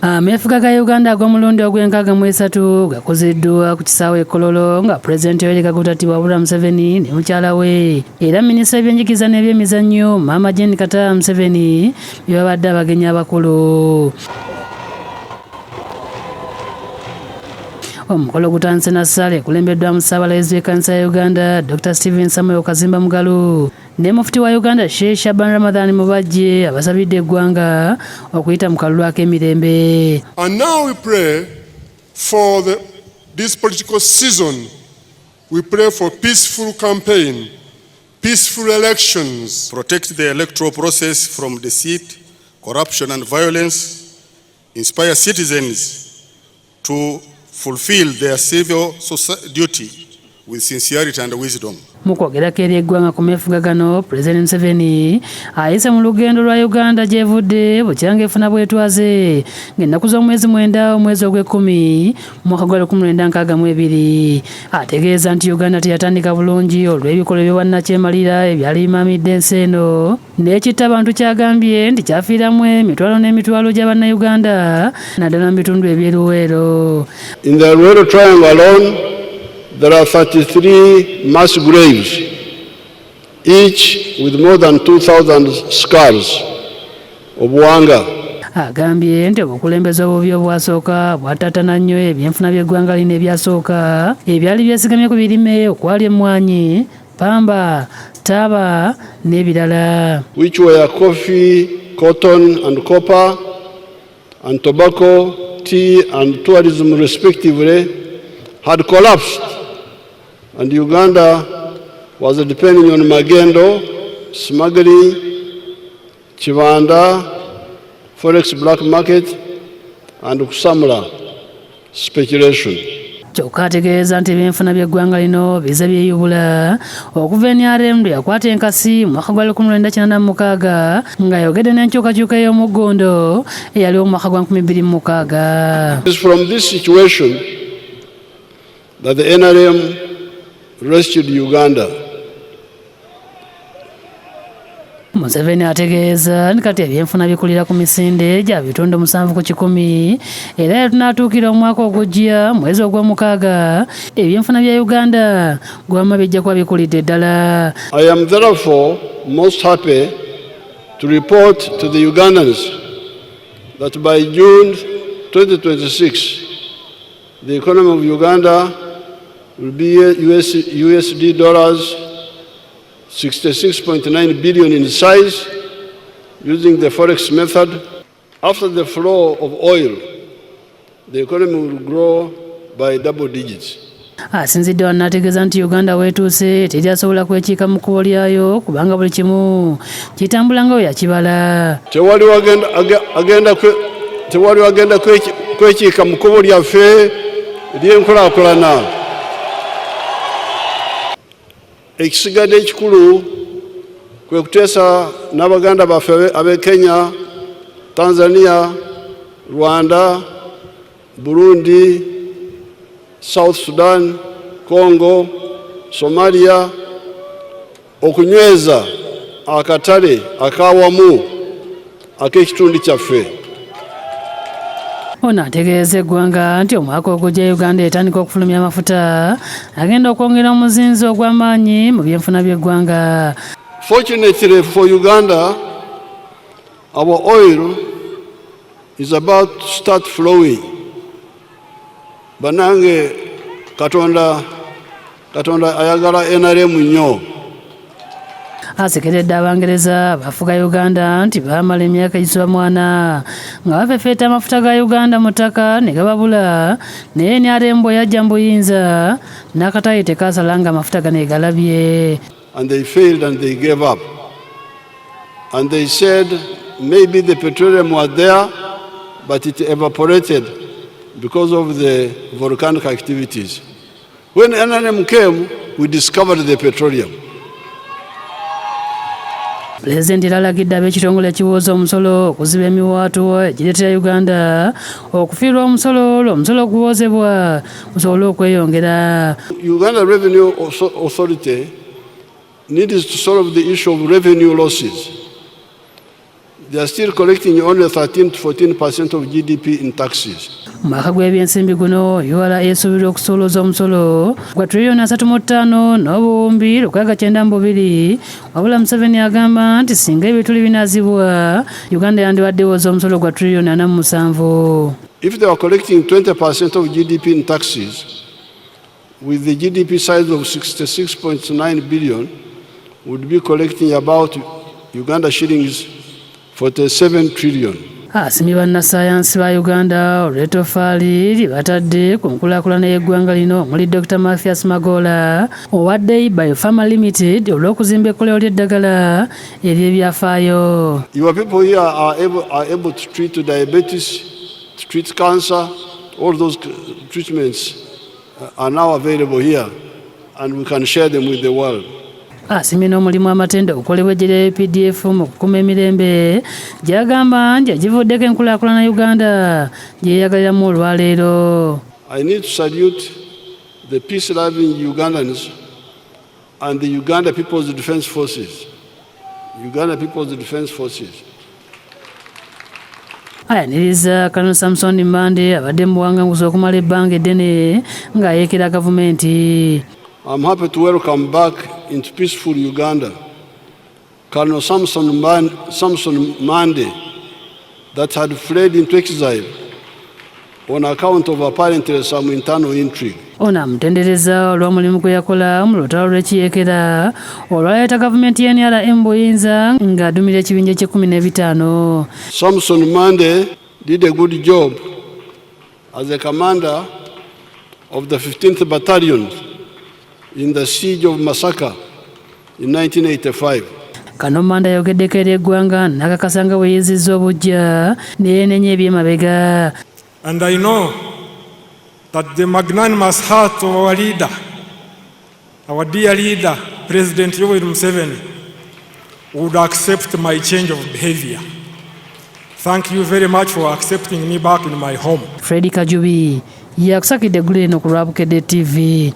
Ameefuga ga Uganda ag'omulundi ogw'enkaaga mu esatu gakozeddwa ku kisaawe e Kololo nga Pulezidenti Yoweri Kaguta Tibuhaburwa Museveni ne mukyala we era minisita w'ebyenjigiriza n'ebyemizannyo Maama Jane Kataha Museveni be babadde abagenyi abakulu. Omukolo gutandise na ssaala ekulembeddwamu Ssaabalabirizi w'Ekkanisa ya Uganda Dr. Stephen Samuel Kazimba Mugalu ne Mufti wa Uganda Sheikh Shaban Ramadhan Mubajje abasabidde eggwanga okuyita mu kalulu ak'emirembe. And now we pray for this political season. We pray for peaceful campaign, peaceful elections. Protect the electoral process from deceit, corruption and violence. Inspire citizens to fulfill their civil duty with sincerity and wisdom. Mu kwogerako eri eggwanga ku meefuga gano, Pulezidenti Museveni ayise mu lugendo lwa Uganda gy'evudde bukyanga efuna bwetwaze ng'ennaku z'omwezi 9 omwezi ogw'ekkumi mu mwaka gwa 1962. Ategeeza nti Uganda teyatandika bulungi olw'ebikolwa eby'obwannakyemalira ebyali bimaamidde ensi eno n'ekitta abantu kyagambye nti kyafiiramu emitwalo n'emitwalo gy'Abannayuganda naddala mu bitundu eby'e Luweero. In the Luweero Triangle alone, there are 33 mass graves, each with more than 2,000 skulls of Wanga. Agambye nti obukulembeze obubi obwasooka bwataatana nnyo ebyenfuna by'eggwanga lino ebyasooka ebyali byesigamye ku birime okwali emmwanyi, pamba, taaba n'ebirala. Which were coffee, cotton and copper, and tobacco, tea and tourism respectively, had collapsed, and Uganda was depending on magendo, smuggling, kibanda, forex black market, and kusamula, speculation. Kyokka ategeeza nti ebyenfuna by'eggwanga lino bize byeyubula okuva NRM lwe yakwata enkasi mu mwaka gwa 1986 ng'ayogedde n'enkyukakyuka ey'omuggondo eyaliwo mu mwaka gwa 2006. It is from this situation that the NRM rescued Uganda. Museveni ategeeza nti kati ebyenfuna bikulira ku misinde gya bitundu 7 ku kikumi era tunaatuukira omwaka ogujja mwezi ogw'omukaaga ebyenfuna bya Uganda gwama bijja kuba bikulidde ddala. I am therefore most happy to report to the Ugandans that by June 2026, the economy of Uganda will be USD dollars 66.9 billion in size using the forex method. After the flow of oil, the economy will grow by double digits. Asinzidde wano n'ategeeza nti Uganda weetuuse teryasobola kwekiika mu kkubo lyayo kubanga buli kimu kitambula nga bwe yakibala. Tewali agenda kwekiika mu kkubo lyaffe ery'enkulaakulana. Ekisigadde ekikulu kwe kuteesa n'abaganda baffe ab'e Kenya, Tanzania, Rwanda, Burundi, South Sudan, Congo, Somalia okunyweza akatale akawamu ak'ekitundu kyaffe. Ono ategeeza eggwanga nti omwaka ogujja Uganda etandika okufulumya amafuta agenda okwongera omuzinzi ogw'amaanyi mu byenfuna by'eggwanga. Fortunately for Uganda, our oil is about to start flowing. Banange Katonda ayagala NRM nnyo. Asekeredde Abangereza bafuga Uganda nti baamala emyaka egisoba mwana nga bafefeeta amafuta ga Uganda mu ttaka ne gababula, naye NRM bwe yajja mu buyinza n'akataayi tekaasala nga amafuta gano egalabye. And they failed and they gave up. And they said maybe the petroleum was there, but it evaporated because of the volcanic activities. When NRM came, we discovered the petroleum. Pulezidenti era alagidde ab'ekitongole ekiwooza omusolo okuziba emiwaatwa egireetera Uganda okufiirwa omusolo olwo omusolo oguwoozebwa gusobole okweyongera. Uganda Revenue Authority needs to solve the issue of revenue losses. They are still collecting only 13 to 14% of GDP in taxes. Mu mwaka gw'ebyensimbi guno, URA esuubirwa okusolooza omusolo gwa triliyoni 35 n'obuwumbi 692, wabula Museveni agamba nti singa ebituli binaazibwa, Uganda yandibadde ewoza omusolo gwa triliyoni 47. If they were collecting 20% of GDP in taxes, with the GDP size of 66.9 billion, would be collecting about Uganda shillings 47 trillion. Asiimye bannassaayansi ba Uganda olw'ettofaali lye batadde ku nkulaakulana y'eggwanga lino, omuli Dr Mathias Magola owa Dei Biopharma Limited olw'okuzimba ekkolero ly'eddagala ery'ebyafaayo. Your people here are able to treat diabetes, to treat cancer. All those treatments are now available here, and we can share them with the world. Asiimye n'omulimu amatendo ogukolebwa eggye lya UPDF mu kukuuma emirembe, gy'agamba nti agivuddeko enkulaakulana Uganda gyeyagaliramu olwaleero. I need to salute the peace-loving Ugandans and the Uganda People's Defense Forces. Uganda People's Defense Forces. Ayaniriza Colonel Samson Mande abadde mu buwanganguzi okumala ebbanga eddene ng'ayeekera gavumenti. I'm happy to welcome back into peaceful Uganda Colonel Samson Mande that had fled into exile on account of apparently some internal intrigue. Ono amutendereza olw'omulimu gwe yakola mu lutalo lw'ekiyeekera olwaleeta gavumenti ya NRM buyinza ng'adumira ekibinja ky'e15. Samson Mande did a good job as a commander of the 15th Battalion in the siege of Masaka in 1985. Kano Mande ayogeddeko eri eggwanga n'akakasa nga bwe yeezizza obuggya ne yeenenya ebyemabega. And I know that the magnanimous heart of our leader, our dear leader, President Yoweri Museveni, would accept my change of behavior. Thank you very much for accepting me back in my home. Fred Kajubi yakusakidde eggulu eno ku lwa Bukedde TV.